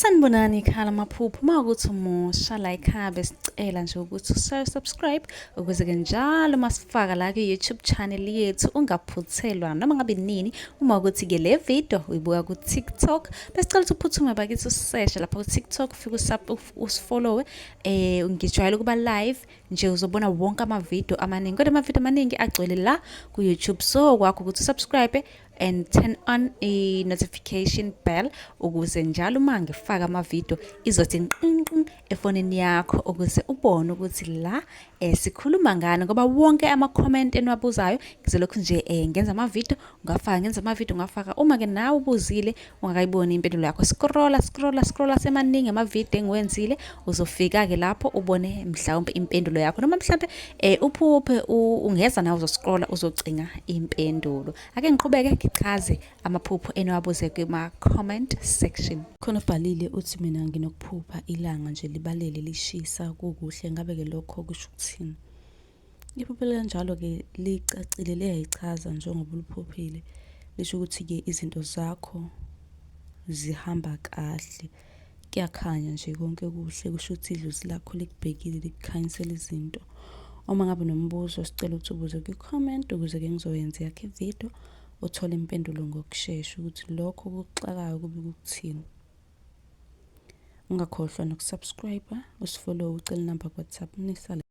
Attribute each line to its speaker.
Speaker 1: Sanibonani ikhala amaphupho. Uma ukuthi umusha la ekhaya besicela nje ukuthi usubscribe ukuze ke njalo masifaka la ku-YouTube channel yethu ungaphuthelwa noma ngabe nini. Uma ukuthi ke le video uyibuka ku-TikTok, besicela ukuthi uphuthume bakithi useshe lapha ku-TikTok, ufike usifollowe. Ngijwayele ukuba live nje, uzobona wonke amavidiyo amaningi, kodwa amavidiyo amaningi agcwele la ku-YouTube, so kwakho ukuthi usubscribe and turn on i-notification bell ukuze njalo uma ngifaka amavidiyo izothi nqinqin efonini yakho, ukuze ubone ukuthi la sikhuluma ngani, ngoba wonke ama-comment eniwabuzayo ngizolokhu nje ngenza amavidiyo ungafaka, ngenza amavidiyo ungafaka. Uma ke nawe ubuzile ungakayiboni impendulo yakho, scrolla, scrolla, scrolla, semaningi amavidiyo engiwenzile, uzofika-ke lapho ubone mhlawumbe impendulo yakho, noma mhlawumbe uphuphe ungeza nawe uzoscrolla uzocinga impendulo. Ake ngiqhubeke ngichaze amaphupho eniwabuze kuma-comment section.
Speaker 2: Khona obhalile uthi, "Mina nginokuphupha ilanga nje libalele, lishisa, kukuhle. Ngabe-ke lokho kusho ukuthini?" Iphupho elikanjalo-ke licacile, liyayichaza njengoba uliphuphile. Lisho ukuthi-ke izinto zakho zihamba kahle, kuyakhanya nje konke kuhle, kusho ukuthi idlozi lakho likubhekile, likukhanyisela izinto. Uma ngabe unombuzo, sicela ukuthi ubuze kwi-comment ukuze-ke ngizoyenza yakho ividiyo, uthole impendulo ngokushesha ukuthi lokho okuxakayo kube kukuthini. Ungakhohlwa nokusubscribe, usifollow, ucele inamba ku-WhatsApp, nisale.